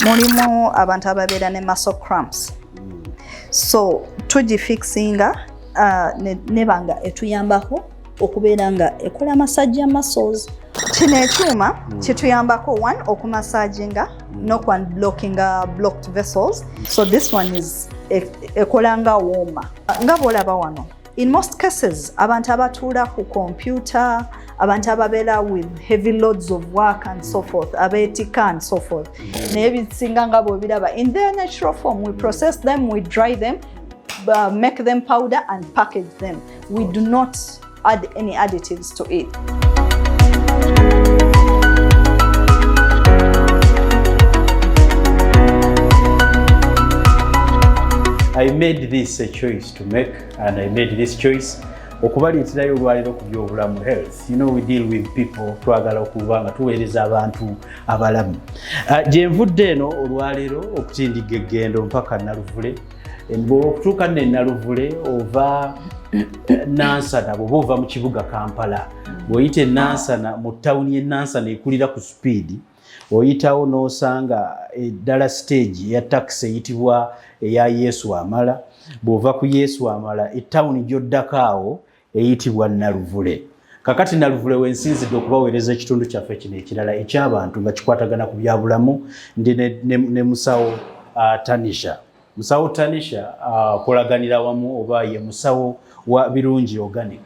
Mulimu abantu ababeera ne muscle cramps, so tugifixinga neba nga etuyambako okubeera nga ekola massage ya muscles. Kino ekyuma kituyambako one okumassaginga n'okuunblockinga blocked vessels. So this one is ekola nga wooma nga bw'olaba wano. In most cases, abantu abatuula ku computer, abantu ababeera with heavy loads of work and so forth, abeetika and so forth, naye bisinga nga bw'obiraba in their natural form. We process them, we dry them, make them powder and package them. We do not add any additives to it. I made this a choice to make, and I made this choice okubaleeterayo olwaleero ku byobulamu, health. We deal with people. Twagala okuba nga tuweereza abantu abalamu. Gye nvudde eno olwaleero okutindiga eggendo mpaka Naluvule. Bw'okutuuka nno e Naluvule, ova Nansana, bw'oba ova mu kibuga Kampala, bw'oyita enansana mu tawuni y'enansana ekulira ku speed, oyitawo n'osanga eddala stage eya takisi eyitibwa eya Yesu Amala. Bw'ova ku Yesu Amala, etawuni gy'oddako awo eyitibwa Naluvule. Kakati Naluvule wensinzidde okubaweereza ekitundu kyaffe kino ekirala ekyabantu nga kikwatagana ku byabulamu. Ndi ne musawo Tanisha. Musawo Tanisha akolaganira wamu oba ye musawo wa Birungi Organic.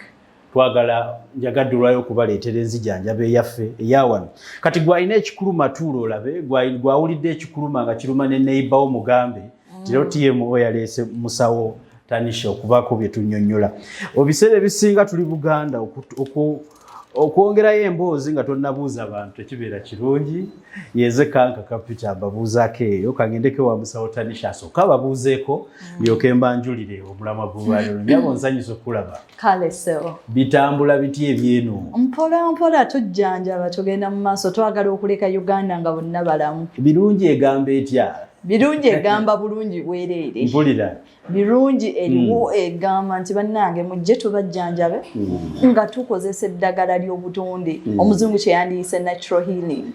Twagala, njagadde olwayo okubaleetera enzijanjaba eyaffe eyawano. Kati gwalina ekikuluma, tuula olabe. Gwawulidde ekikuluma nga kiruma ne neighbour, mugambe tiro TMO yaleese musawo Tanisha okubaako bye tunnyonnyola. Ebiseera ebisinga tuli Buganda, okwongerayo emboozi nga tonnabuuza bantu tekibeera kirungi. Yeze kanka kapita mbabuuzaako eyo, kangendeko wa musawo Tanisha asooka ababuuzeeko, ndyoke mbanjulire omulamwa gw'olwaleero. Nyabo, nsanyusa okulaba. Kale ssebo. Bitambula biti ebyeno? Mpola mpola, tujjanjaba, tugenda mu maaso. Twagala okuleka Uganda nga bonna balamu. Birungi egamba etya? Birungi egamba bulungi bwereere. Mpulira. Birungi eriwo egamba nti bannange mujje tubajjanjabe nga tukozesa eddagala ly'obutonde, omuzungu kyeyandiyise natural healing.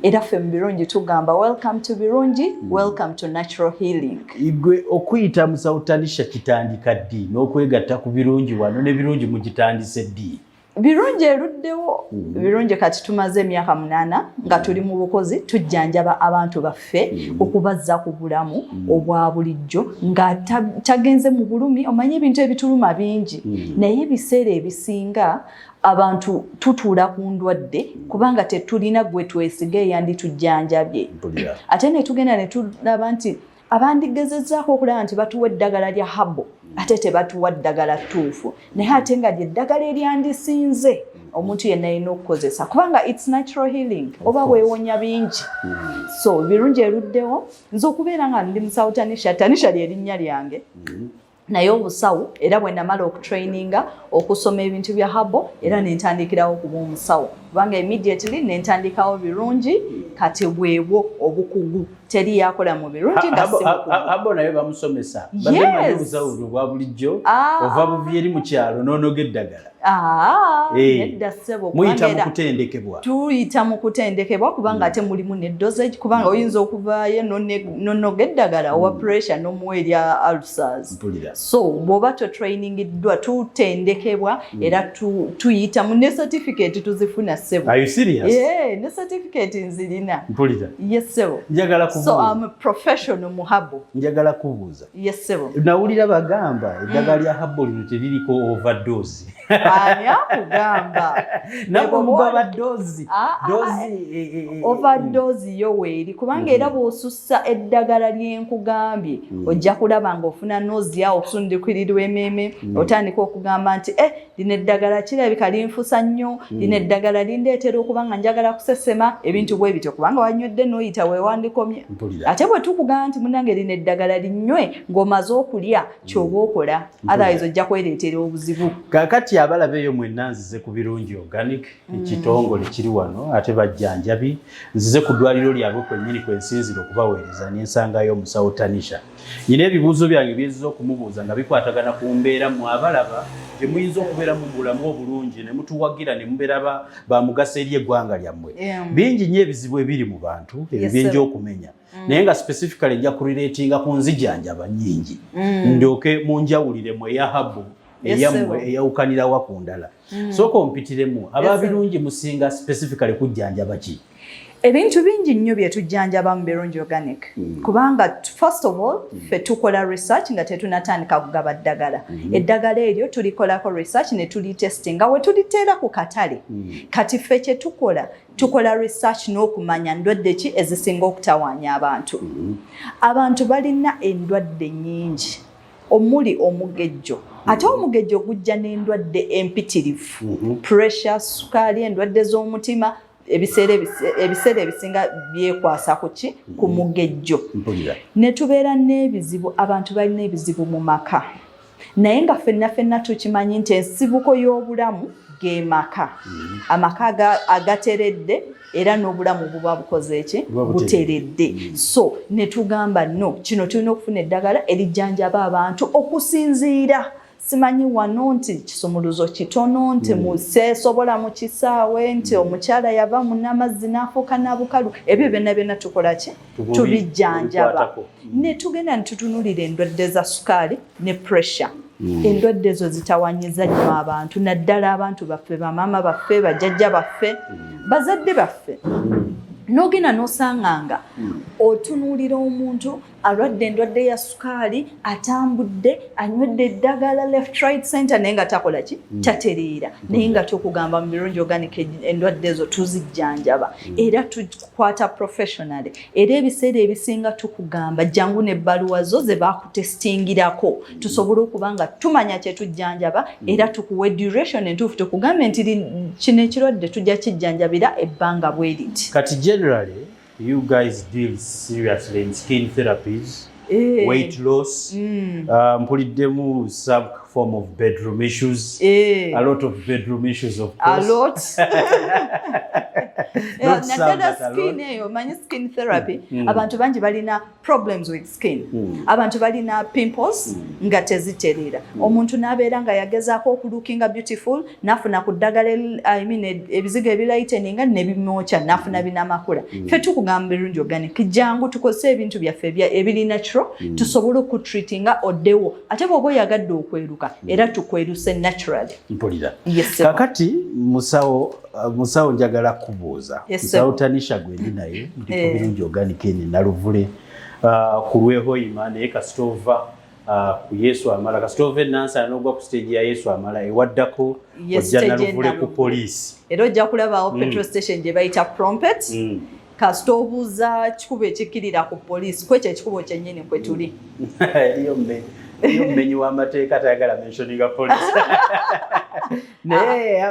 Era ffe mu Birungi tugamba, "Welcome to Birungi, welcome to natural healing." Gwe okuyita musawo Tanisha kitandika ddi, n'okwegatta ku Birungi wano ne Birungi mugitandise ddi? Birungi eruddewo. Birungi kati tumaze emyaka 8 nga tuli mu bukozi, tujjanjaba abantu baffe okubazza ku bulamu obwa bulijjo nga tagenze mu bulumi. Omanye ebintu ebituluma bingi, naye ebiseera ebisinga abantu tutuula ku ndwadde kubanga tetulina gwe twesiga eyanditujjanjabye. Ate ne tugenda ne tulaba nti abandigezezzaako okulaba nti batuwa eddagala lya herbal, ate tebatuwa ddagala ttuufu, naye ate nga lyeddagala eryandisinze omuntu yenna alina okukozesa, kubanga it's natural healing oba weewonya bingi. So Birungi eruddewo. Nze okubeera nga ndi musawo Tanisha, Tanisha lyerinnya lyange, naye obusawo era bwe namala okutraininga okusoma ebintu bya herbal, era nentandikirawo okuba omusawo, kubanga immediately nentandikawo Birungi. Kati bwebwo obukugu, teri yakola mu Birungi nga si mukugu. Abo naye bamusomesa? Bamanyi obusawo bwa bulijjo, ova buvi eri mu kyalo n'onoga eddagala. Ah, nedda ssebo. Muyita mu kutendekebwa? Tuyita mu kutendekebwa, kubanga ate mulimu ne dosage, kubanga oyinza okuvaayo nonoga eddagala owa pressure n'omuwa erya ulcers. So bw'oba totrainingiddwa, tutendekebwa era tuyita mu ne certificate tuzifuna, ssebo. Are you serious? Yeah, ne certificate nzirina. Mpulira. Yes ssebo. Njagala kubuuza. So I'm a professional mu herbal. Njagala kubuuza. Yes ssebo. Nawulira bagamba eddagala lya herbal lino teririko overdose. Ani akugamba? Nabwo mugaba dose? Ah, ah, overdose yo weeri, kubanga era bw'osussa eddagala lyenkugambye, ojja kulaba ng'ofuna nausea, okusundikirirwa emmeeme, otandika okugamba nti eh, lino eddagala kirabika linfusa nnyo, lino eddagala lindeetera okuba nga njagala kusesema, ebintu bwe bityo, kubanga wanywedde n'oyita weewandikomye. Ate bwe tukugamba nti munange lino eddagala linywe ng'omaze okulya, kyoba okola, otherwise ojja kwereetera obuzibu. Kakati abalaba. Abalaba eyo mwenna, nzize ku Birungi Organic, ekitongole kiri wano ate bajjanjabi. Nzize ku ddwaliro lyabwe kwennyini kwensinzira okubaweereza, nensangayo omusawo Tanisha. Nyina ebibuuzo byange byenziza okumubuuza nga bikwatagana ku mbeera mmwe abalaba gye muyinza okubeera mu bulamu obulungi ne mutuwagira ne mubeera ba mugaso eri eggwanga lyammwe. Bingi nnyo ebizibu ebiri mu bantu ebyo byenja okumenya, naye nga specifically nja kurelatinga ku nzijanjaba nnyingi, ndyoke munjawulire mu eya herbal eyammwe eyawukanirawa ku ndala. Sooka ompitiremu, ababirungi musinga specifically kujjanjaba ki? Ebintu bingi nnyo bye tujjanjaba mu Birungi Organic, kubanga first of all ffe tukola research nga tetunatandika kugaba ddagala. Eddagala eryo tulikolako research ne tulitestinga we tuliteera ku katale. Kati ffe kye tukola, tukola research n'okumanya ndwadde ki ezisinga okutawaanya abantu. Abantu balina endwadde nnyingi omuli omugejjo, ate omugejjo gujja n'endwadde empitirivu, pressure, sukaali, endwadde z'omutima. Ebiseera ebisinga byekwasa ku ki? Ku mugejjo. Ne tubeera n'ebizibu, abantu balina ebizibu mu maka, naye nga ffenna ffenna tukimanyi nti ensibuko y'obulamu ge maka. Amaka agateredde era n'obulamu buba bukoze eki? Buteredde. So ne tugamba, no, kino tulina okufuna eddagala erijjanjaba abantu okusinziira simanyi wano nti kisumuluzo kitono, nti museesobola mu kisaawe, nti omukyala yava munamazzi n'afuuka nabukalu. Ebyo byonna byonna tukola ki? Tubijjanjaba. Ne tugenda ne tutunulira endwadde za sukaali ne pressure. Endwadde ezo zitawanyiza nnyo abantu, naddala abantu baffe, bamaama baffe, bajjajja baffe, bazadde baffe. N'ogenda n'osanga nga otunuulira omuntu alwadde endwadde ya sukaali, atambudde, anywedde eddagala left, right, center, naye nga takola ki? Tatereera. Naye nga tukugamba mu Birungi Organic endwadde ezo tuzijjanjaba era tukwata professionally. Era ebiseera ebisinga tukugamba jangu n'ebbaluwa zo ze bakutestingirako, tusobole okuba nga tumanya kye tujjanjaba era tukuwe duration entuufu, tukugambe nti kino ekirwadde tujja kijjanjabira ebbanga bwe riti. Kati generally you guys deal seriously in skin therapies, weight loss, mpuliddemu some form of bedroom issues, a lot of bedroom issues, of course. A lot. Naddala skin eyo, manyi skin therapy, abantu bangi balina problems with skin. Abantu balina pimples nga teziterera. Omuntu n'abeera nga yagezaako okulookinga beautiful, n'afuna ku ddagala, I mean, ebizigo ebilighteninga ne bimwokya, n'afuna binamakula. Ffe tukugamba, Birungi Organic, jangu tukozese ebintu byaffe ebiri natural, tusobole okutreatinga oddewo. Ate bw'oba oyagadde okweruka, era tukweruse naturally. Mpulira. Yes, kakati musawo, musawo, njagala kubuuza. Musawo Tanisha gwendi naye ndi ku Birungi Organic eni Naluvule, ku lwehoyima, naye kasita ova ku Yesu Amala, kasita ova enansana n'ogwa ku stage ya Yesu Amala, ewaddako ojja Naluvule ku poliisi. Era ojja kulabawo petrol station gye bayita Prompet. Kasita obuuza kikubo ekikkirira ku poliisi, kwekyo ekikubo kyennyini kwe tuli. Eriyo omumenyi w'amateeka tayagala mentioninga poliisi, naye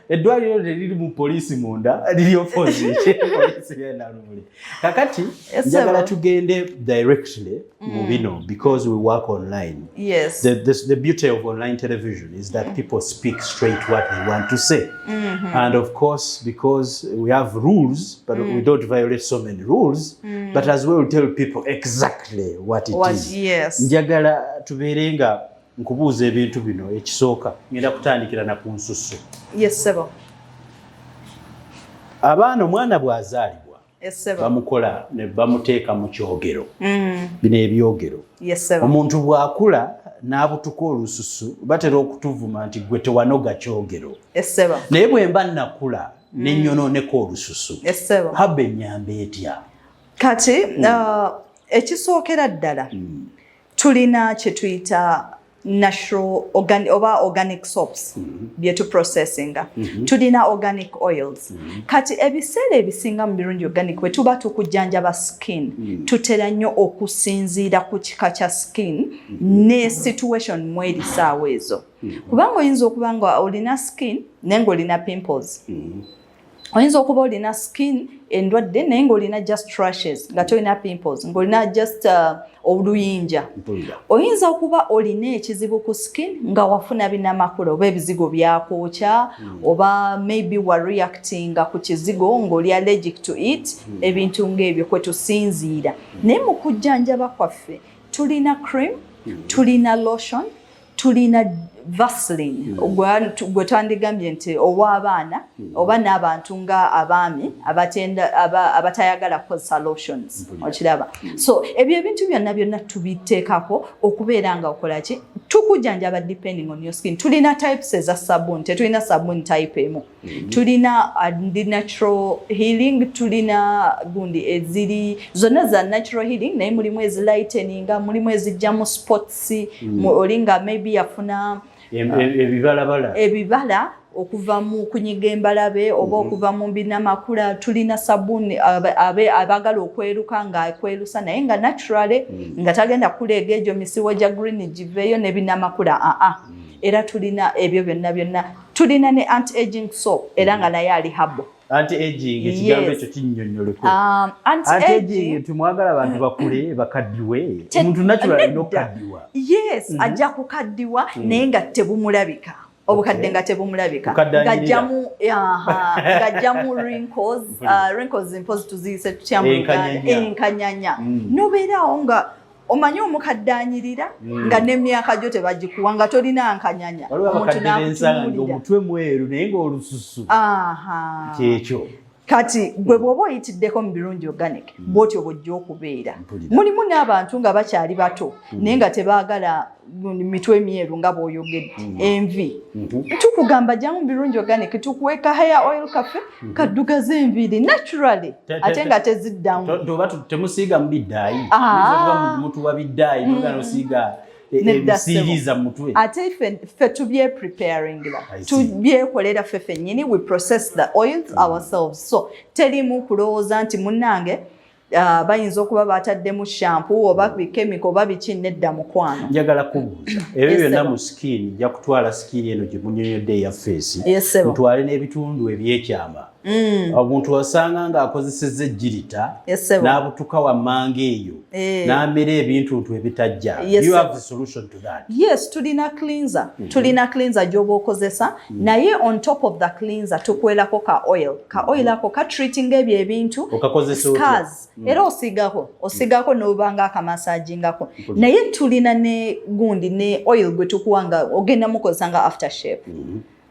eddwaliro teriri mu poliisi munda, liri opposite poliisi yenalumuli. Kakati njagala tugende directly mu bino because we work online. The beauty of online television is that people speak straight what they want to say. And of course, because we have rules, but we don't violate so many rules, but as well tell people exactly what it is. Njagala tubeere nga nkubuuza ebintu bino. Ekisooka, ngenda kutandikira na ku nsusu. Yes, sebo. Abaana, omwana bw'azaalibwa, bamukola ne bamuteeka mu kyogero, bino ebyogero. Yes, sebo. Omuntu bw'akula n'abutuka olususu, batera okutuvuma nti gwe tewanoga kyogero. Yes, sebo. Naye bwe mba nakula nenyonooneka olususu, Yes, sebo. Haba ennyamba etya? Kati ekisookera ddala, tulina kye tuyita natural oba organic soaps bye tuprocessinga. Tulina organic oils. Kati ebiseera ebisinga mu Birungi Organic bwe tuba tukujjanjaba skin, tutera nnyo okusinziira ku kika kya skin ne situation mweri saawa ezo, kubanga oyinza okuba nga olina skin naye ng'olina pimples. Oyinza okuba olina skin endwadde naye ng'olina just rashes, nga tolina pimples, ng'olina just oluyinja. Oyinza okuba olina ekizibu ku skin nga wafuna binamakula oba ebizigo byakwokya, oba maybe wa reactinga ku kizigo ng'oli allergic to it. Ebintu ng'ebyo kwe tusinziira. Naye mu kujjanjaba kwaffe tulina cream, tulina lotion, tulina Vaseline gwe twandigambye nti ow'abaana oba n'abantu nga abaami abatayagala kukozesa lotions. Okiraba? So ebyo ebintu byonna byonna tubiteekako okubeera nga okola ki, tukujjanjaba depending on your skin. Tulina types eza sabuni, tetulina sabuni type emu. Tulina the natural healing, tulina gundi eziri zonna za natural healing, naye mulimu ezilighteninga, mulimu ezijjamu spots, oli nga maybe yafuna ebibalabala. Ebibala okuva mu kunyiga embalabe oba okuva mu binamakula. Tulina sabuni abaagala okweruka nga akwerusa naye nga naturally, nga tagenda kuleega egyo misiwo gya green giveeyo n'ebinamakula aa. Era tulina ebyo byonna byonna. Tulina ne anti aging soap, era nga naye ali herbal. Anti aging, ekigambo ekyo kinnyonnyoleko. Anti aging, tumwagala abantu bakule bakaddiwe? Omuntu natural alina okukaddiwa? Yes, ajja kukaddiwa naye nga tebumulabika obukadde, nga tebumulabika, ng'ajjamu wrinkles. Wrinkles mpozi tuziyise tutya mu Luganda? Enkanyanya. Nobeeraawo nga omanyi omukadde anyirira nga n'emyaka gyo tebagikuwa, nga tolina nkanyanya. Omuntu n'akutunuulira, omutwe mweru naye ng'olususu kyekyo. Kati gwe bw'oba oyitiddeko mu Birungi Organic, bw'otyo bw'ojja okubeera. Mulimu n'abantu nga bakyali bato naye nga tebaagala mitwe emyeru nga bw'oyogedde, envi. Tukugamba jangu mu Birungi Organic tukuwe ka hair oil kaffe kaddugaza enviiri naturally ate nga teziddamu. Oba temusiiga mu biddaayi? Mutuwa biddaayi nosiiga ebisiiriza mu mutwe? Ate ffe tubyepreparingira, tubyekolera ffe ffennyini. We process the oils ourselves, so terimu kulowooza nti munnange bayinza okuba bataddemu shampoo oba bikemiko oba biki. Nedda, mukwano. Njagala kubuuza, ebyo byonna mu skin, nja kutwala skin eno gye munyonyodde eya face, mutwale n'ebitundu ebyekyama. Omuntu osanga ng'akozesezza ejjirita n'abutuka wammanga eyo n'amera ebintuntu ebitajja. You have the solution to that? Yes, tulina cleanser. Tulina cleanser gy'oba okozesa, naye on top of the cleanser tukwerako ka oil. Ka oil ako ka treating ebyo ebintu, scars. Era osiigako n'oba nga akamasagingako. Naye tulina ne gundi ne oil gwe tukuwa nga ogenda mukozesa nga after shave.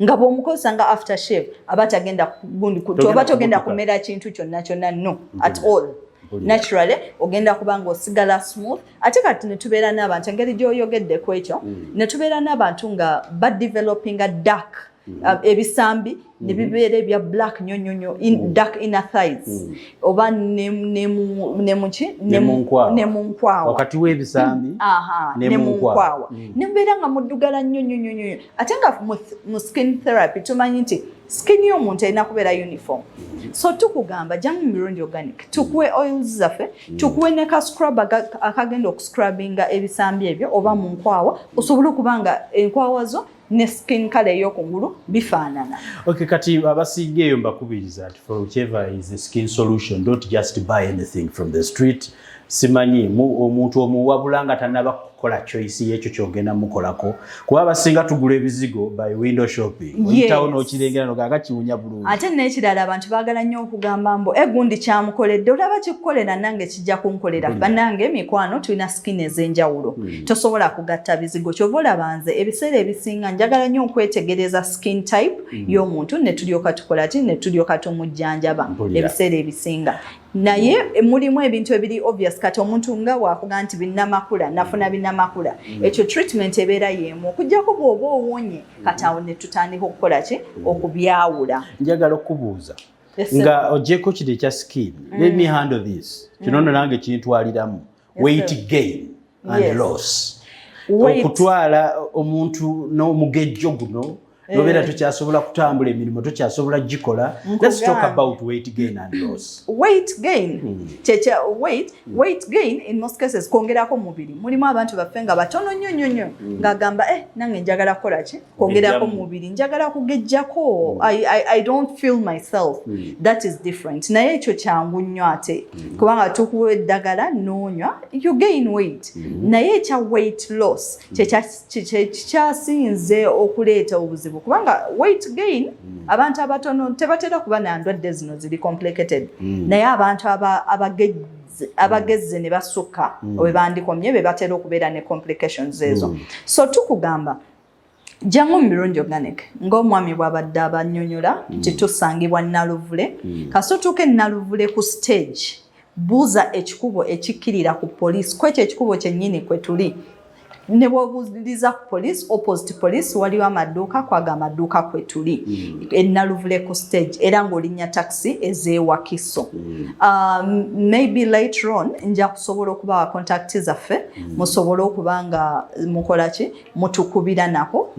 Nga bw'omukozesa nga after shave aba tagenda gundi, oba togenda kumera kintu kyonna kyonna, no, at all. Naturally ogenda kuba nga osigala smooth. Ate kati netubeera n'abantu, engeri gy'oyogeddeko ekyo, netubeera n'abantu nga badevelopinga dark ebisambi ne bibeera ebya black nnyo nnyo nnyo, dark inner thighs oba ne muki? Ne mu nkwawa. Ne mu nkwawa. Wakati w'ebisambi. Aha, ne ne mu mu nkwawa. nkwawa. Ne mubeera nga muddugala nnyo nnyo nnyo nnyo. Ate nga mu skin therapy tumanyi nti skin y'omuntu erina kubeera uniform, so tukugamba jangu mu Birungi Organic tukuwe oils zaffe, tukuwe ne ka scrub akagenda okuscrubbinga ebisambi ebyo oba mu nkwawa, osobole okuba nga enkwawa zo ne skin color ey'okungulu bifaanana. Okay, kati abasinga eyo mbakubiriza nti for whichever is the skin solution, don't just buy anything from the street. Simanyi omuntu omuwabula nga tanaba kukola choice y'ekyo kyogenda mukolako, kuba abasinga tugula ebizigo by window shopping. Oyitawo n'okirengera noganga kiwunya bulungi. Ate n'ekirala, abantu baagala nnyo okugamba mbu egundi kyamukoledde, olaba kikukolera, nange kijja kunkolera. Bannange emikwano, tulina skin ez'enjawulo, tosobola kugatta bizigo. Kyova olaba nze ebiseera ebisinga njagala nnyo okwetegereza skin type y'omuntu ne tulyoka tukola ki, ne tulyoka tumujjanjaba. Ebiseera ebisinga naye mulimu ebintu ebiri obvious. Kati omuntu nga wakuga nti binnamakula, nafuna binnamakula, ekyo treatment ebeera y'emu, okuggyako bw'oba owonye. Kati awo ne tutandika okukola ki, okubyawula. Njagala okubuuza, nga ogyeko kino ekya skin, let me handle this. Kino nno nange kintwaliramu weight gain and loss. Okutwala omuntu n'omugejjo guno. Nobeera tokyasobola kutambula, emirimu tokyasobola gikola. Let's talk about weight gain and loss. Weight gain, kyekya weight gain in most cases kwongerako mubiri. Mulimu abantu baffe nga batono nnyo nnyo nnyo, ng'agamba, "Eh, nange njagala kukola ki? Kwongerako Kugejjamu. mubiri, njagala kugejjako. I don't feel myself." That is different, naye ekyo kyangu nnyo ate kubanga tukuwa eddagala n'onywa, you gain weight. Naye ekya weight loss kikyasinze okuleeta obuzibu, kubanga weight gain, abantu abatono tebatera kuba na ndwadde zino ziri complicated, naye abantu abagezze ne basukka we bandikomye be batera okubeera ne complications ezo. So tukugamba, jangu mu Birungi Organic, ng'omwami bw'abadde abannyonnyola nti tusangibwa Naluvule. Kasita otuuka e Naluvule ku stage, buuza ekikubo ekikkirira ku poliisi. Kwekyo ekikubo kyennyini kwe tuli. Ne bw'obuuliza ku police, opposite police waliwo amaduuka, kwaga amaduuka kwe tuli e Naluvule ku stage, era ng'olinnya taxi ez'ewakiso. Maybe later on nja kusobola okubawa contact zaffe, musobole okuba nga mukola ki, mutukubira nako,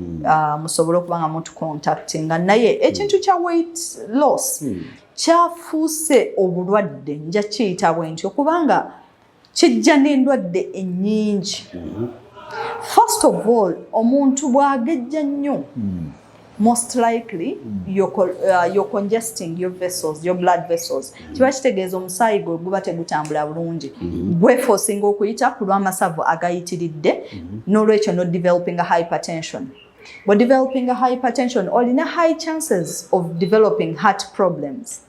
musobole okuba nga mutucontactinga. Naye ekintu kya weight loss kyafuuse obulwadde, nja kiyita bwe ntyo, kubanga kijja n'endwadde ennyingi. First of all, omuntu bw'agejja nnyo, most likely you're congesting your vessels, your blood vessels. Kiba kitegeeza omusaayi gwe guba tegutambula bulungi, gweforcinga okuyita ku lw'amasavu agayitiridde. N'olwekyo no developing a hypertension. Bwe developing a hypertension, olina high chances of developing heart problems.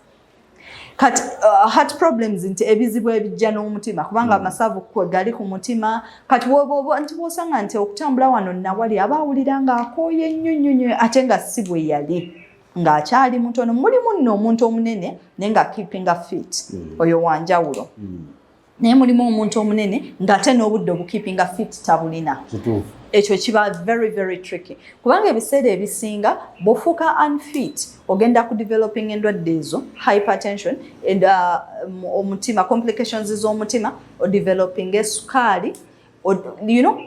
Kati heart problems nti ebizibu ebijja n'omutima, kubanga amasavu kwe gali ku mutima. Kati woba nti bw'osanga nti okutambula wano nawali aba awulira ng'akooye nnyo nnyo nnyo, ate nga si bwe yali ng'akyali mutono. Mulimu nno omuntu omunene naye nga keepinga fit, oyo wanjawulo, naye mulimu omuntu omunene ng'ate n'obudde obukeepinga fit tabulina. Ekyo kiba very very tricky, kubanga ebiseera ebisinga bw'ofuuka unfit, ogenda ku developing endwadde ezo, hypertension and omutima, complications z'omutima, odeveloping esukaali,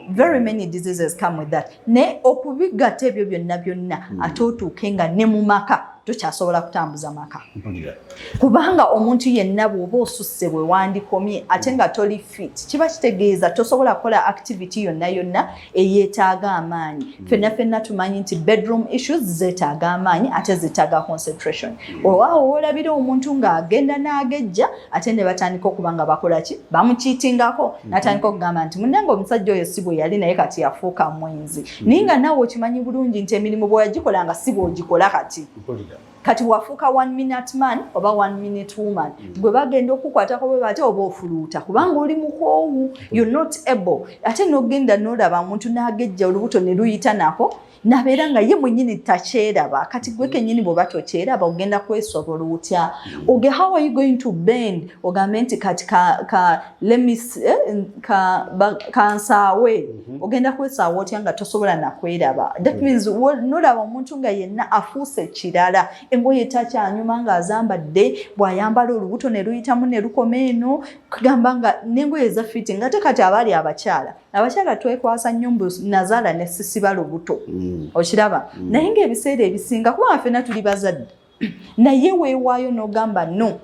very many diseases come with that. Naye okubigatta ebyo byonna byonna, ate otuuke nga ne mu maka tokyasobola kutambuza maka, kubanga omuntu yenna bw'oba osusse bwe wandikomye ate nga toli fit, kiba kitegeeza tosobola kukola activity yonna yonna eyeetaaga amaanyi. Ffenna ffenna tumanyi nti bedroom issues zeetaaga amaanyi, ate zeetaaga concentration. Olwawo woolabira omuntu ng'agenda n'agejja, ate ne batandika okuba nga bakola ki, bamucheatingako, n'atandika okugamba nti, "Munnange, omusajja oyo si bwe yali, naye kati yafuuka mwenzi." Naye nga naawe okimanyi bulungi nti emirimu bwe yagikola nga si bw'ogikola kati. Kati wafuuka one minute man oba one minute woman. Gwe bagenda okukwatako bwe bate, oba ofuluuta kubanga oli mukoowu, you're not able. Ate n'ogenda n'olaba omuntu n'agejja, olubuto ne luyita nako, nabeera nga ye mwennyini takyeraba. Kati gwe kennyini bw'oba tokyeraba, ogenda kwesobola otya? Oge how are you going to bend ogambe nti kati ka let me kansaawe? Ogenda kwesaawa otya nga tosobola nakweraba? That means nolaba omuntu nga yenna afuuse kirala, engoye takyanyuma ng'azambadde, bw'ayambala olubuto ne luyitamu ne lukoma eno, kugamba nga n'engoye za fit. Nga te kati abaali abakyala twekwasa nnyo mbu nazaala ne sisiba lubuto. Okiraba? Naye ng'ebiseera ebisinga, kubanga ffenna tuli bazadde, naye weewaayo n'ogamba, "No,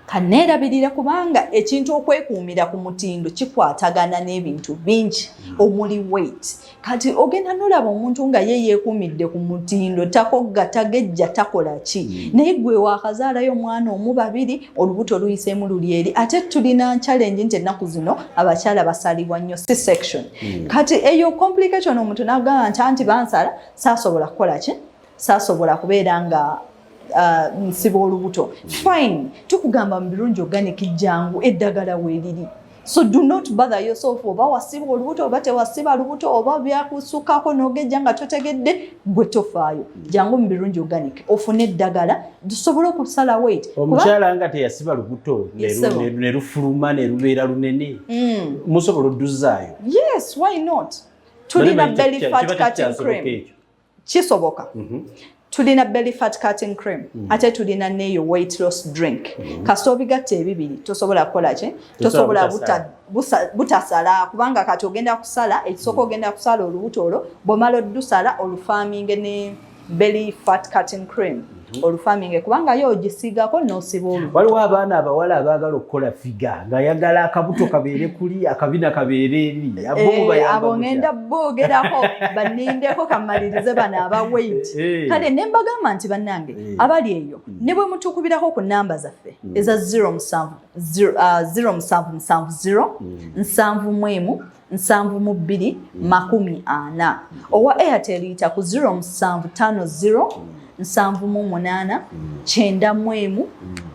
kaneerabirira," kubanga ekintu okwekuumira ku mutindo kikwatagana n'ebintu bingi omuli weight. Kati ogenda nolaba omuntu nga ye yeekuumidde ku mutindo, takogga, tagejja, takola ki, naye gwe waakazaalayo omwana omu, babiri, olubuto luyiseemu luli eri. Ate tulina challenge nti ennaku zino abakyala basalibwa nnyo C section. Kati eyo complication, omuntu n'agamba nti anti bansala, saasobola kukola ki, saasobola kubeera nga nsiba olubuto. Fine, tukugamba mu Birungi Organic, jangu, eddagala weeriri. So do not bother yourself oba wasiba olubuto oba tewasiba lubuto oba byakusukako n'ogejja nga totegedde. Gwe tofaayo, jangu mu Birungi Organic ofune eddagala tusobole okusala weight. Omukyala nga teyasiba lubuto ne lufuluma ne lubeera lunene, musobola odduzaayo? Yes, why not? Tulina belly fat cutting cream, kisoboka. Tulina belly fat cutting cream, ate tulina neyo weight loss drink. Kasita obigatta ebibiri, tosobola kukola ki, tosobola butasala, kubanga kati ogenda kusala ekisooka, ogenda kusala olubuto olwo, bwomala oddusala, olufirminge ne Belly fat cutting cream, olufaminge, kubanga yo ogisiigako n'osiba olubuto. Waliwo abaana abawala abaagala okukola figure, ng'ayagala akabuto kabeere kuli, akabina kabeere eri. Abo mubayamba Abo mutya? Ngenda boogerako, banindeko kamalirize bano aba weight. Kale ne mbagamba nti bannange abali eyo, ne bwe mutukubirako ku namba zaffe eza 07 0770 71 72 40, owa Airtel yita ku 0750 78 91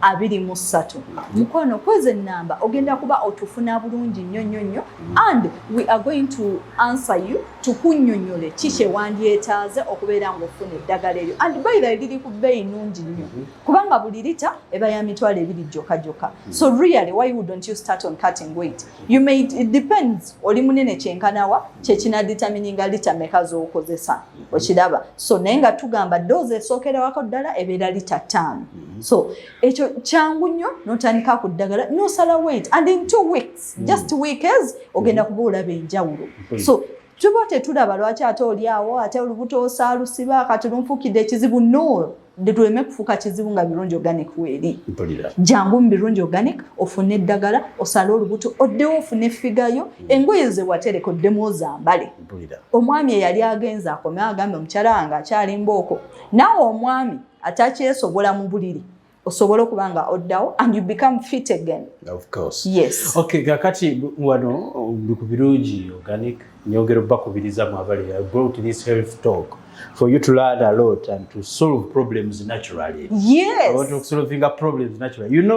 23. Mukwano, kweza enamba ogenda kuba otufuna bulungi nnyo nnyo nnyo, and we are going to answer you, tukunnyonnyole ki kye wandyetaaze okubeera ng'ofuna eddagala eryo. And by the way, liri ku bbeeyi nnungi nnyo, kubanga buli lita eba ya 20,000 gyokka gyokka. So really, why wouldn't you start on cutting weight? You may, it depends oli munene kyenkanawa, kyekina determininga lita meka z'okozesa, okiraba? So naye nga tugamba dose esookerawako ddala ebeera lita 5. So ekyo kyangu nnyo, n'otandika ku ddagala n'osala weight, and in 2 weeks, just weeks, ogenda kuba olaba enjawulo. So tuba tetulaba lwaki ate oli awo, ate olubuto osaalusiba, kati lunfuukidde ekizibu. No, tuleme kufuuka kizibu nga Birungi Organic weeri. Mpulira. Jangu mu Birungi Organic ofune eddagala, osale olubuto, oddewo ofune figure yo, engoye ze watereka oddemu ozambale. Mpulira. Omwami eyali agenze akome agambe, "Omukyala wange akyali mbooko." Naawe omwami atakyesobola mu buliri, osobola okuba nga oddawo and you become fit again. Of course. Yes. Okay, kakati wano ndi ku Birungi Organic, nyongera obbakubiriza mu abali. I brought this health talk for you to learn a lot and to solve problems naturally. I want to solving problems naturally.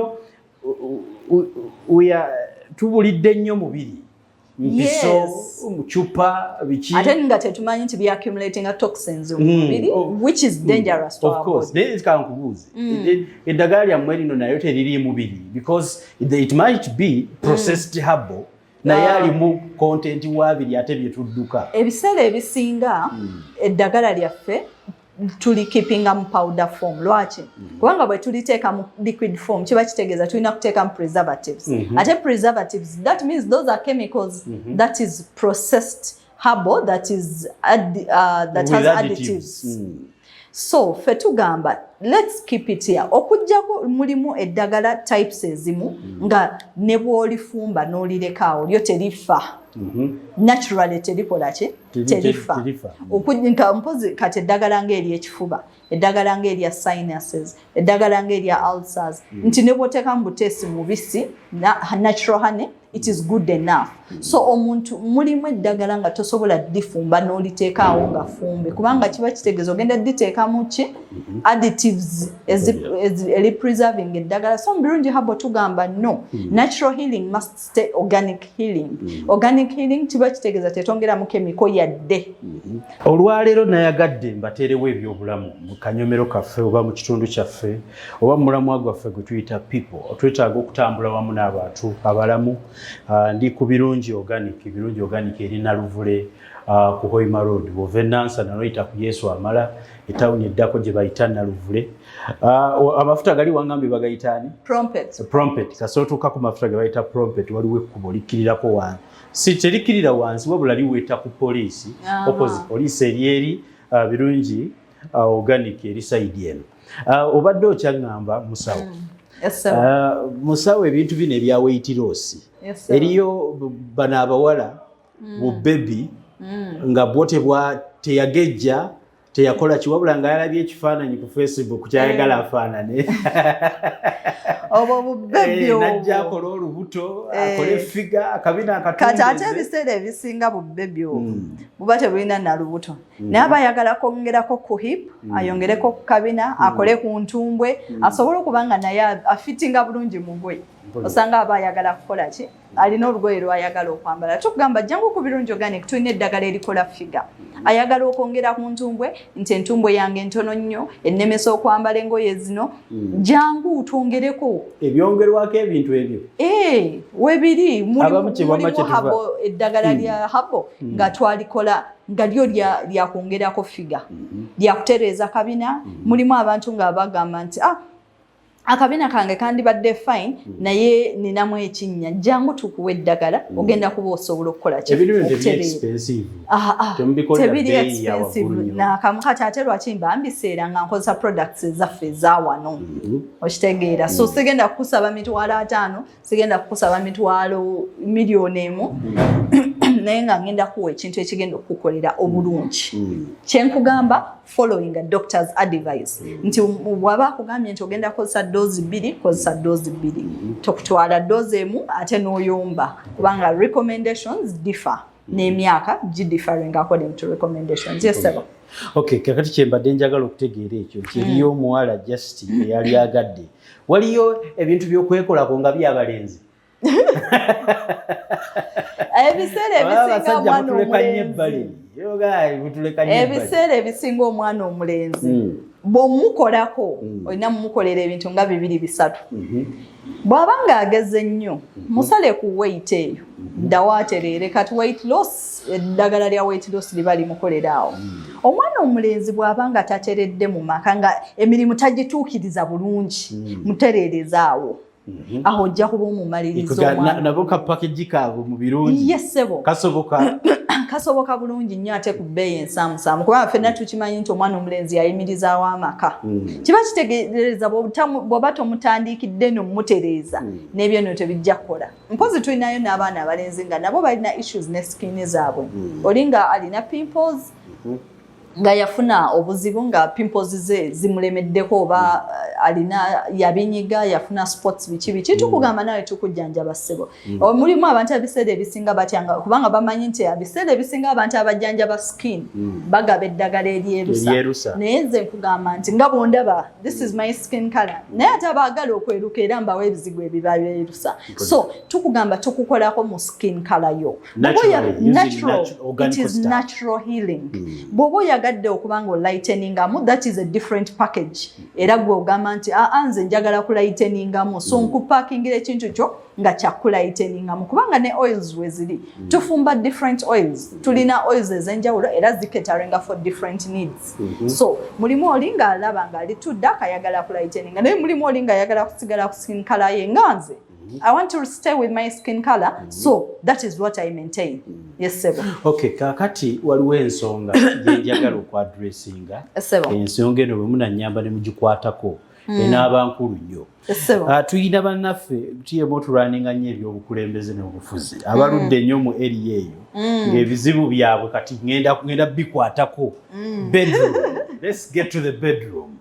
We are tubulidde nnyo mubiri mpiso, mucupa biki. Ate nga tetumanyi nti byaccumulatinga toxins mu mubiri, which is dangerous to Of our course. body. Naye kankubuuze, eddagala lyammwe lino nayo teriri mubiri? Because it might be processed herbal, naye alimu content wabiri ate byetudduka. Ebiseera ebisinga eddagala lyaffe tulikeepinga mu powder form. Lwaki? Kubanga bwe tuliteeka mu liquid form, kiba kitegeeza tulina kuteekamu preservatives. Ate preservatives, that means those are chemicals, that is processed herbal that is that With has additives. additives. So ffe tugamba, let's keep it here. Okuggyako mulimu eddagala types ezimu nga ne bw'olifumba n'olirekaawo lyo terifa. Naturally terikola ki? Terifa. Terifa. Nga mpozi kati eddagala ng'eryekifuba, eddagala ng'erya sinuses, eddagala ng'erya ulcers, nti ne bw'oteekamu buteesi mubisi, natural honey, it is good enough. So omuntu mulimu eddagala nga tosobola ddifumba n'oliteekaawo nga fumbe, kubanga kiba kitegeeza ogenda dditeekamu ki? Additives eri preserving eddagala. So mu Birungi Herbal tugamba no, natural healing must stay organic healing. Organic healing kiba kitegeeza tetongeramu chemical yadde. Olwaleero nayagadde mbateerewo ebyobulamu mu kanyomero kaffe oba mu kitundu kyaffe oba mu mulamwa gwaffe gwe tuyita people. Twetaaga okutambula wamu n'abantu abalamu. Ndi ku Birungi Organic. Birungi Organic eri Naluvule, ku Hoima Road. Bw'ova e Nansana noyita ku Yesu Amala, etawuni eddako gye bayita Naluvule. Amafuta gali wangambye bagayita ani? Prompet. Prompet. Kasooka otuuka ku mafuta ge bayita Prompet, waliwo ekkubo likkirirako wansi, si terikkirira wansi, wabula liweeta ku poliisi. Opposite poliisi eri eri, Birungi Organic eri side eno. Obadde okyaŋŋamba musawo. Yes, sir. Musawo, ebintu bino ebya weight loss, Yes, sir. eriyo bano abawala bu baby nga bwo teyagejja, teyakola kiwabula nga yalabye ekifaananyi ku Facebook kyayagala afaanane. Obwo bubaby Najja obwo. akola olubuto, akole figure, akabina Kati ate akatundeze. ebiseera ebisinga bubaby obwo buba tebulina nalubuto, naye aba ayagala kwongerako ku hip, ayongereko ku kabina, akole ku ntumbwe, asobole okuba nga naye afitinga bulungi mu ngoye. Osanga aba ayagala kukola ki? Alina olugoye lwayagala okwambala. Tukugamba jangu ku Birungi Organic, tulina eddagala erikola figure. Ayagala okwongera ku ntumbwe, nti entumbwe yange ntono nnyo ennemesa okwambala engoye zino, jangu twongereko. Ebyongerwako ebintu ebyo? Eh, webiri. Abamu kye bamma Mulimu kye tuva. Herbal, eddagala lya herbal nga twalikola nga lyo lyakwongerako figure, lyakutereeza kabina. Mulimu abantu nga bagamba nti ah, Akabina kange kandibadde fine, naye ninamu ekinnya. Jangu tukuwa eddagala, ogenda kuba osobola okukola ki? Ebintu bino tebiri Okutereera. expensive. Ah, ah, Temubikolera tebiri bbeeyi ya expensive waggulu nnyo. Nakamu kati ate lwaki mba mbiseera nga nkozesa products ezaffe eza wano? Okitegeera? So sigenda kukusaba 500,000, sigenda kukusaba mitwalo 1 million, naye nga ngenda kuwa ekintu ekigenda okukukolera obulungi. Kyenkugamba, following a doctor's advice, nti bw'aba akugambye nti ogenda kukozesa dose 2, kozesa dose 2. Tokutwala dose 1 ate n'oyomba, kubanga recommendations differ n'emyaka gidifferring according to recommendations. Yes, sir. Okay, kakati kyembadde njagala okutegeera ekyo nti eriyo omuwala just eyali agadde, waliyo ebintu by'okwekolako nga byabalenzi. Ebiseera ebisinga Abasajja omwana mutuleka nnyo omulenzi ebbali. Yoga, mutuleka nnyo ebbali. Ebiseera ebisinga omwana omulenzi bw'omukolako, olina mumukolera ebintu nga bibiri bisatu. Bw'aba ng'ageze nnyo, musale ku weight eyo, ddawo atereere. Kati weight loss, eddagala lya weight loss liba limukolera awo. Omwana omulenzi bw'aba nga tateredde mu maka, nga emirimu tagituukiriza bulungi, mutereereza awo. Aho ojja kuba omumaliriza omwana. Nabo ka package kaabwe mu birungi Yes, ssebo. kasoboka? Kasoboka bulungi nnyo, ate ku bbeeyi ensaamusaamu, kubanga ffenna tukimanyi nti omwana omulenzi yayimirizaawo amaka. Kiba kitegeereza bw'oba tomutandiikidde nomutereeza, n'ebyo nno tebijja kukola. Mpozi tulinayo n'abaana abalenzi nga nabo balina issues ne skin zaabwe. Oli nga alina pimples, nga yafuna obuzibu nga pimples ze zimulemeddeko, oba alina yabinyiga, yafuna spots, biki biki. Tukugamba nawe tukujjanjaba, ssebo. Mulimu abantu ebiseera ebisinga batyanga, kubanga bamanyi nti ebiseera ebisinga abantu abajjanjaba skin bagaba eddagala eryerusa. Eryerusa. Naye nze nkugamba nti nga bwondaba, this is my skin color, naye ate abaagala okweruka era mbawa ebizigo ebiba byerusa. So tukugamba tukukolako mu skin color yo. Naturally, using Natural, organic it is stuff. natural healing. Bw'oba oyagadde okuba nga olighteningamu, that is a different package. Era gwe ogamba nti, aa, nze njagala kulighteningamu, so nkupakingira ekintu kyo nga kyakulighteningamu, kubanga ne oils we ziri, tufumba different oils. Tulina oils ez'enjawulo era zicateringa for different needs. So mulimu oli ng'alaba ng'ali tudda akayagala kulighteninga, naye mulimu oli ng'ayagala kusigala ku skin color ye. Nga nze, I want to stay with my skin color, so that is what I maintain. Yes, sebo. Okay, kakati waliwo ensonga gyenjagala okuaddressinga. Sebo. Ensonga eno bwe munanyamba ne mugikwatako, enaaba nkulu nnyo. Sebo. Ah, tuyina bannaffe tiyemu otulwaninga nnyo ebyobukulembeze n'obufuzi, abaludde ennyo mu area eyo, ng'ebizibu byabwe kati ngenda bikwatako. Bedroom, let's get to the bedroom.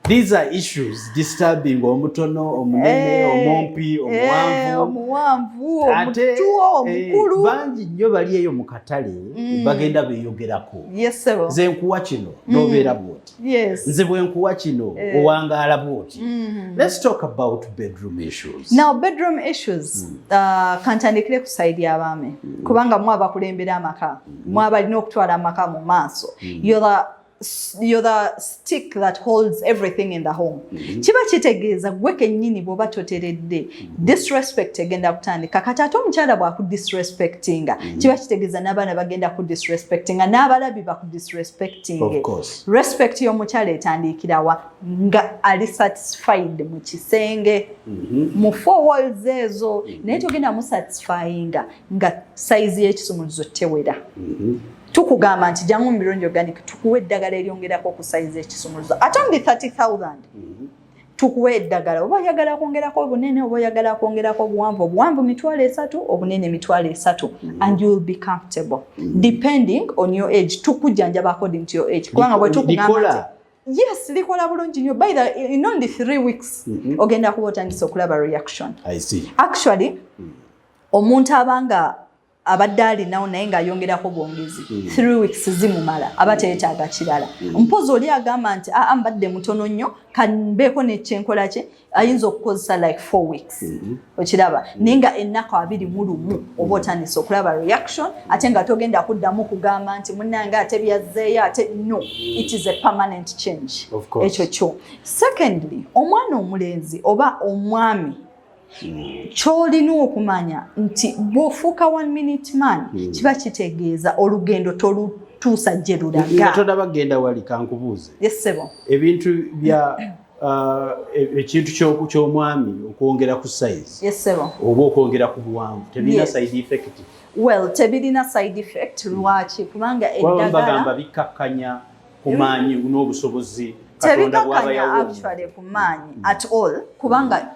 These are issues disturbing omutono, omunene, omumpi, omuwanvu, omuwanvu, ate omutuo, omukulu. Bangi nnyo bali eyo mu katale bagenda beeyogerako. Yes, sebo. Nze nkuwa kino n'obeera bwoti, nze bwe nkuwa kino owangaala bwoti. Let's talk about bedroom issues. Now, bedroom issues, kantandikire ku side y'abaami, kubanga mwe abakulembera amaka, mwe abalina okutwala amaka mu maaso. You're the stick that holds everything in the home. Kiba kitegeeza gwe kennyini bw'oba toteredde, disrespect egenda kutandika. Kati ate omukyala bw'akudisrespectinga, kiba kitegeeza n'abaana bagenda kudisrespectinga, n'abalabi bakudisrespecting. Of course. Respect y'omukyala etandikirawa? Nga ali satisfied mu kisenge, mu four walls ezo. Naye togenda musatisfyinga nga size y'ekisumuluzo tewera. Tukugamba nti jangu mu Birungi Organic tukuwe eddagala eryongerako ku size y'ekisumuluzo, ate only 30,000. Tukuwe eddagala oba oyagala kwongerako obunene oba oyagala kwongerako obuwanvu. Obuwanvu 30,000, obunene 30,000, and you will be comfortable depending on your age. Tukujjanjaba according to your age, kubanga bwe tukugamba Likola? nti yes, likola bulungi nnyo. By the in only 3 weeks ogenda kuba otandise okulaba reaction. I see. Actually, omuntu abanga abadde alinawo naye ng'ayongerako bwongezi, 3 weeks zimumala, aba teyeetaaga kirala. Mpozi oli agamba nti, aa, mbadde mutono nnyo, kambeeko nekyenkola kye, ayinza okukozesa like 4 weeks. Okiraba? Naye nga ennaku 21 oba otandise okulaba reaction, ate nga togenda kuddamu kugamba nti munnange ate byazzeeyo ate. No, it is a permanent change. Of course. Ekyo kyo. Secondly, omwana omulenzi oba omwami, ky'olina okumanya nti bw'ofuuka one minute man, kiba kitegeeza olugendo tolutuusa gye Nga lulaga. tonaba genda wali, kankubuuze. Yes, ssebo. Ebintu bya Ekintu ky'omwami okwongera ku size Yes, sir. oba okwongera ku buwanvu tebirina side effect? Well, tebirina side effect. Lwaki? Kubanga Kuba bagamba eddagala bikkakkanya ku maanyi n'obusobozi Katonda bw'aba tebikakkanya yawa omuntu. actually ku maanyi at all, kubanga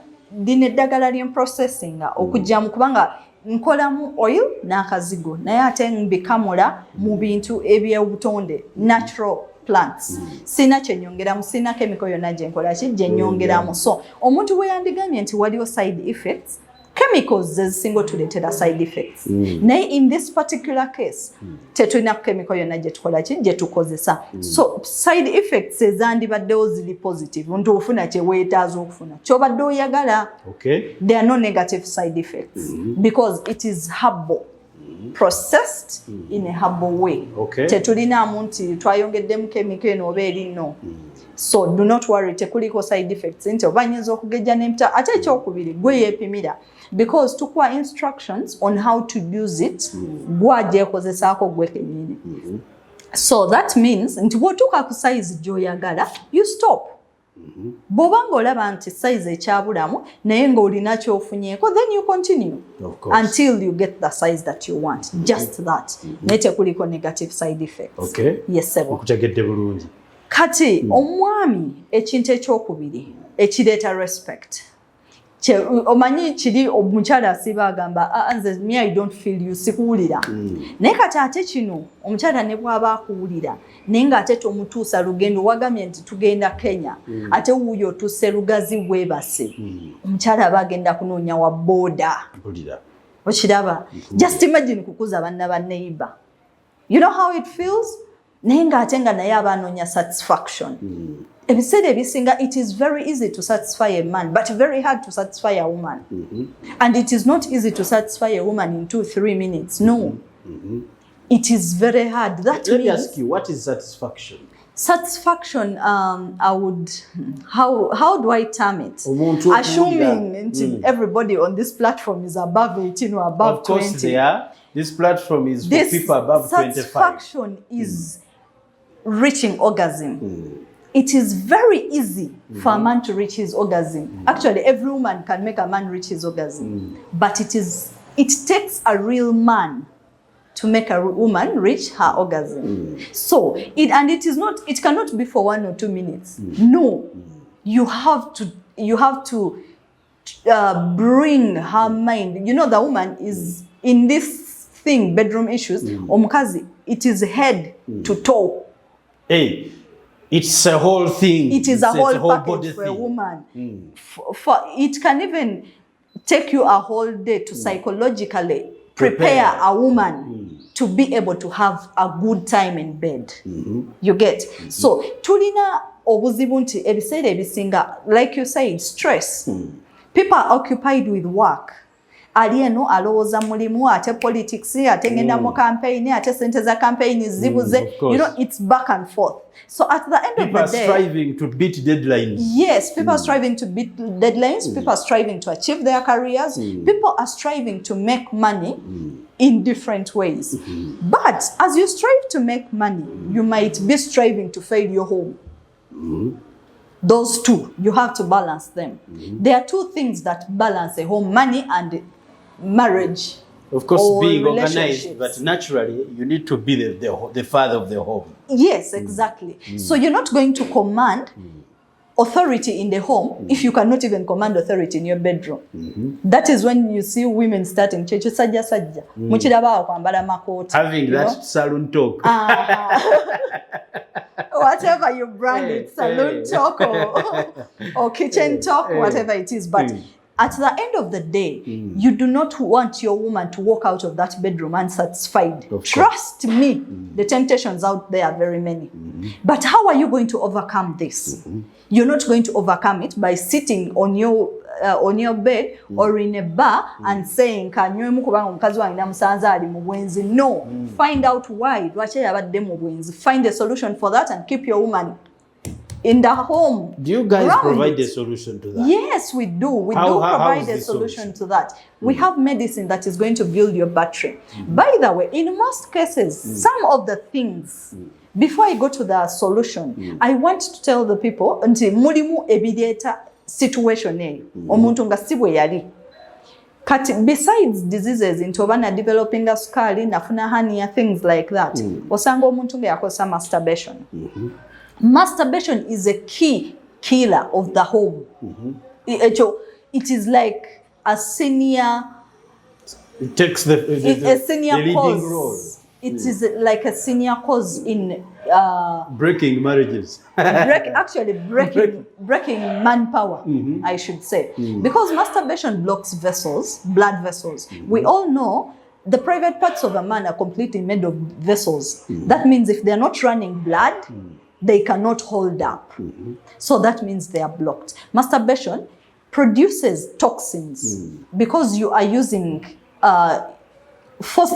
lino eddagala lyemprocessinga okugyamu, kubanga nkolamu oil n'akazigo, naye ate mbikamula mu bintu ebyobutonde, natural plants. Sina kyenyongeramu, sina chemical yonna gyenkola ki gyenyongeramu. So omuntu bwe yandigambye nti waliwo side effects, chemicals zezisinga otuleetera side effects, naye in this particular case tetulina chemical yonna gyetukola ki gyetukozesa. So side effects ezandibaddewo ziri positive, nti ofuna kyeweetaaza okufuna kyobadde oyagala. There are no negative side effects because it is herbal, processed in a herbal way. Tetulinaamu nti twayongeddemu chemical eno oba eri, no. So do not worry, tekuliko side effects nti oba nyinza okugejja n'empita. Ate ekyokubiri, gwe yeepimira, because tukuwa instructions on how to use it, gwagyekozesaako gwe kennyini. So that means nti bw'otuuka ku size gy'oyagala, you stop. Bw'oba ng'olaba nti size ekyabulamu naye ng'olina ky'ofunyeeko, then you continue Of course. until you get the size that you want. Just that, naye tekuliko negative side effects. Yes, sebo. Okutegedde bulungi. Kati omwami, ekintu ekyokubiri ekireeta respect, omanyi kiri omukyala asiba agamba, "Ah, nze me, I don't feel you, sikuwulira." Naye kati ate kino omukyala ne bw'aba akuwulira naye ng'ate tomutuusa lugendo, wagambye nti tugenda Kenya, ate wuuyo otuuse Lugazi weebase, omukyala aba agenda kunoonya wa booda. Mpulira. Okiraba? Just imagine kukuza banna ba neighbor, you know how it feels? Naye ng'ate nga naye aba anoonya satisfaction. Ebiseera ebisinga it is very easy to satisfy a man but very hard to satisfy a woman, and it is not easy to satisfy a woman in 2-3 minutes. No, it is very hard. That Let me means ask you, what is satisfaction? Satisfaction, I would, how do I term it? Omuntu okuwulira. Assuming nti everybody on this platform is above 18 or above Of course 20. They are. This platform is for This people above 25. satisfaction is reaching orgasm. It is very easy for a man to reach his orgasm. Actually, every woman can make a man reach his orgasm, but it takes a real man to make a woman reach her orgasm. So it and it is not it cannot be for 1 or 2 minutes. No, you have to bring her mind. You know, the woman is in this thing, bedroom issues. Omukazi, it is head to toe. Hey, it's a whole thing. It is a It's whole body package for a thing. Woman. For it can even take you a whole day to psychologically prepare a woman to be able to have a good time in bed. You get? So tulina obuzibu nti ebiseera ebisinga, like you said, stress. People are occupied with work. Ali eno alowooza mulimu, ate politics, ate ngenda mu campaign, ate sente za campaign zibuze. Of course. It's back and forth. So at the end People of are the day, striving to beat deadlines. Yes, people are striving to beat deadlines. People are striving to achieve their careers. People are striving to make money in different ways. But as you strive to make money, you might be striving to fail your home. Those two, you have to balance them. There are two things that balance a home: money and marriage Of course, or being organized, relationships. But naturally, you need to be the father of the home. Yes, exactly. So you're not going to command authority in the home if you cannot even command authority in your bedroom. That is when you see women starting kyekyo sajja sajja. Mukiraba awo kwambala makooti. Having you that know? Salon talk. Whatever you brand Hey, it, salon hey. Talk or kitchen talk, hey. whatever it is. But at the end of the day, you do not want your woman to walk out of that bedroom unsatisfied. Of course. Trust me, the temptations out there are very many. But how are you going to overcome this? You're not going to overcome it by sitting on your bed or in a bar and saying, kanywemu kubanga omukazi wange namusanze ali mu bwenzi. No, find out why, lwaki yabadde mu bwenzi. Find a solution for that and keep your woman in the home. Do you guys Ground provide it. A solution to that? Yes, we do. We do How provide is a the solution solution? To that. We have medicine that is going to build your battery. By the way, in most cases, some of the things Before I go to the solution, I want to tell the people nti mulimu ebireeta situation eyo, omuntu nga si bwe yali. Kati besides diseases, nti oba na developinga sukaali, nafuna hernia, things like that, osanga omuntu nga yakozesa masturbation. Masturbation is a key killer of the home. Ekyo it is like a senior It takes the a senior the leading cause. Role. It is like a senior cause in breaking marriages. Actually breaking manpower, I should say, because masturbation blocks vessels, blood vessels. We all know the private parts of a man are completely made of vessels. That means if they're not running blood, they cannot hold up. So that means they are blocked. Masturbation produces toxins because you are using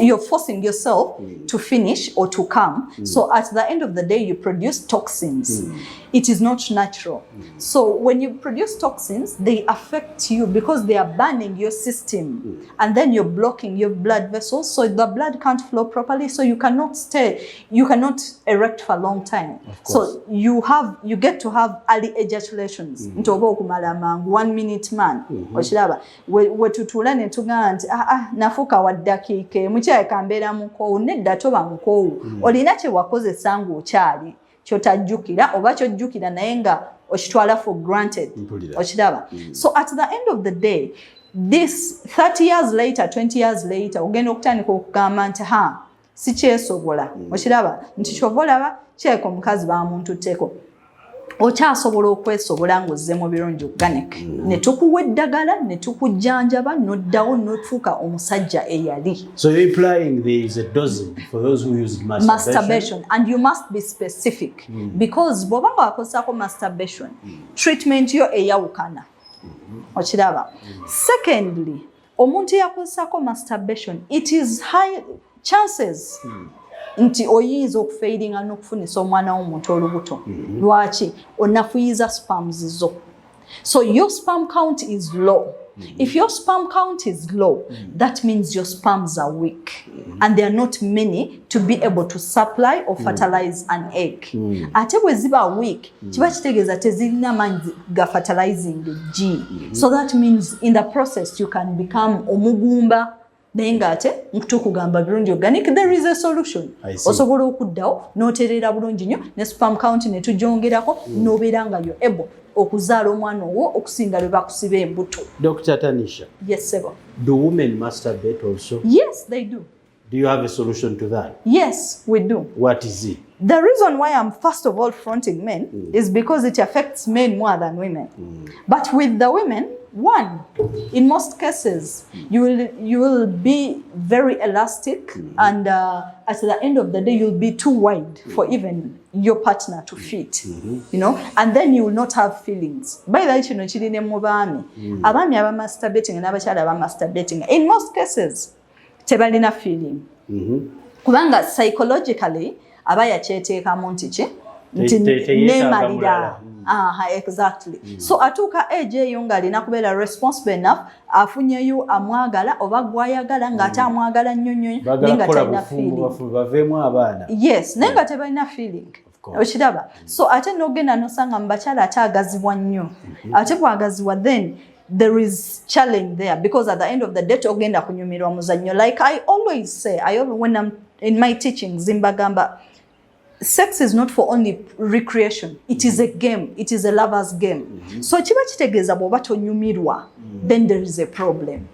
you're forcing yourself to finish or to come. So at the end of the day, you produce toxins. It is not natural. So when you produce toxins, they affect you because they are burning your system, and then you're blocking your blood vessels, so the blood can't flow properly. So you cannot stay, you cannot erect for a long time. Course. So you get to have early ejaculations. Nti oba okumala mangu, 1 minute man. Okiraba we tutuula ne tugamba nti, "Ah, ah, nafuuka wa ddakiika emu, kirabika mbeera mukoowu." Nedda, toba mukoowu. Olina kye wakozesa ng'okyali kyotajjukira oba kyojjukira naye nga okitwala for granted. Mpulira. Okiraba? So at the end of the day, this 30 years later, 20 years later, ogenda okutandika okugamba nti, "Ha, sikyesobola." Okiraba nti kyova olaba kirabika omukazi bamuntutteko. Okyasobola okwesobola ng'ozze mu Birungi Organic ne tukuwa eddagala ne tukujjanjaba n'oddawo n'otuuka omusajja eyali. So you're implying there is a dosage for those who use masturbation? Masturbation, and you must be specific, because bw'oba nga wakozesaako masturbation, treatment yo eyawukana. Okiraba? Secondly, omuntu eyakozesako masturbation, it is high chances nti oyinza okufailinga n'okufunisa omwana w'omuntu olubuto. Lwaki? Onafuyiza sperms zo, so your sperm count is low. If your sperm count is low, that means your sperms are weak and they are not many to be able to supply or fertilize an egg. Ate bwe ziba weak, kiba kitegeeza tezirina maanyi ga fertilizing egg. So that means in the process you can become omugumba, naye ng'ate tukugamba Birungi Organic, there is a solution. I see. Osobola okuddawo n'otereera bulungi nnyo ne sperm count ne tugyongerako, n'obeera nga yo able okuzaala omwana owo okusinga lwe bakusiba embuto. Dr. Tanisha, Yes, sebo. Do women masturbate also? Yes, they do. Do you have a solution to that? Yes, we do. What is it? The reason why I'm first of all fronting men is because it affects men more than women. But with the women, one, in most cases, you will be very elastic, and at the end of the day, you'll be too wide for even your partner to fit. And then you will not have feelings. By the way, kino kiri ne mu baami. Abaami aba masturbating n'abakyala aba masturbating, in most cases, tebalina feeling. Kubanga psychologically aba yakyeteekamu nti ki nti Teyeetaaga neemalira. Mulala. Aha, exactly. So atuuka age eyo ng'alina kubeera responsible enough, afunyeyo amwagala oba gwayagala ng'ate amwagala nnyo nnyo, naye Baagala nga kukola talina bufumbo, feeling. Baveemu abaana. Yes, naye nga tebalina feeling. Course. Okiraba? So ate n'ogenda n'osanga mu bakyala ate agazibwa nnyo. Ate bw'agazibwa, then there is challenge there, because at the end of the day togenda kunyumirwa muzannyo. Like I always say, when I'm in my teachings, mbagamba sex is not for only recreation. It is a game. It is a lover's game. So kiba kitegeeza bw'oba tonyumirwa, then there is a problem.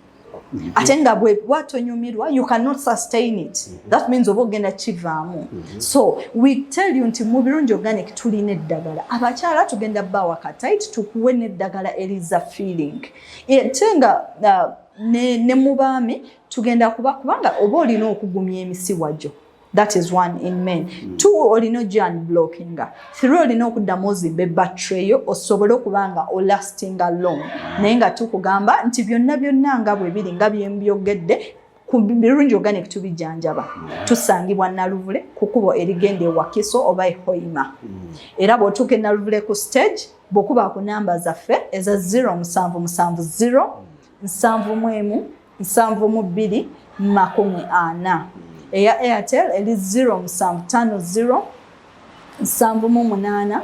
Ate nga bwe tonyumirwa, you cannot sustain it. That means oba ogenda kivaamu. So we tell you nti mu Birungi Organic tulina eddagala. Abakyala tugenda bawa katight tukuwe n'eddagala eriza feeling. Ate nga ne mu baami tugenda kuba, kubanga oba olina okugumya emisiwa gyo. That is one in men. Two, olina ojja unblockinga. Three, olina okuddamu ozimba battery yo osobole okuba nga olastinga long. Naye nga tukugamba nti byonna byonna nga bwe biri nga byembyogedde, ku Birungi Organic tubijjanjaba. Tusangibwa Naluvule ku kkubo erigenda e Wakiso oba e Hoima. Era bw'otuuka e Naluvule ku stage, bw'okuba ku namba zaffe eza 0770 71 72 40. Eya Airtel eri 0750. 78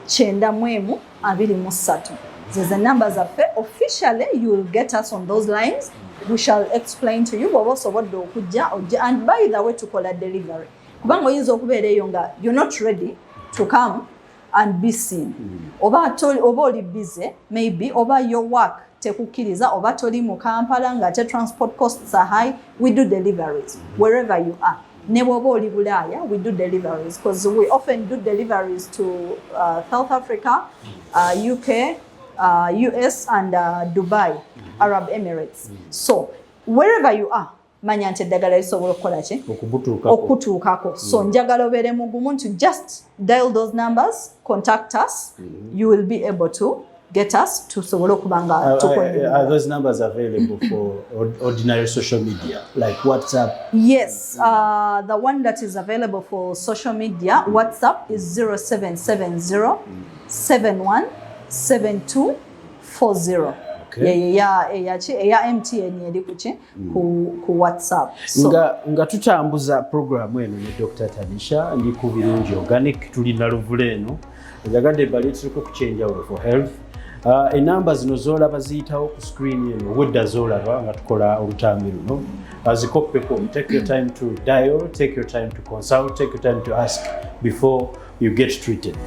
91 23. Zezo enamba zaffe. Officially, you will get us on those lines. We shall explain to you. Bw'oba osobodde okujja, ojja. And by the way, tukola delivery, kubanga oyinza okubeera eyo nga you're not ready to come and be seen, oba oli busy maybe, oba your work tekukkiriza, oba toli mu Kampala nga ate transport costs are high. We do deliveries wherever you are. Ne bw'oba oli Bulaaya, we do deliveries, because we often do deliveries to South Africa, UK, US and Dubai, Arab Emirates. So wherever you are, manya nti eddagala lisobola okukola ki? Okubutuukako. Okutuukako. So njagala obeere mugumu nti just dial those numbers, contact us, you will be able to get us, tusobole okuba nga tukola. Are those numbers available for ordinary social media like WhatsApp? Yes, the one that is available for social media, WhatsApp, is 0770 71 72 40. Eya eya MTN eri kuki ku WhatsApp. So, Nga tutambuza programu eno ne Dr. Tanisha, ndi ku Birungi Organic, tulina luvule eno. Njagadde baleetereko ku kyenjawulo for health. Enamba zino zolaba ziyitawo ku screen eno, obwedda zolaba nga tukola olutambi luno, zikoppeko. Take your time to dial, take your time to consult, take your time to ask before you get treated.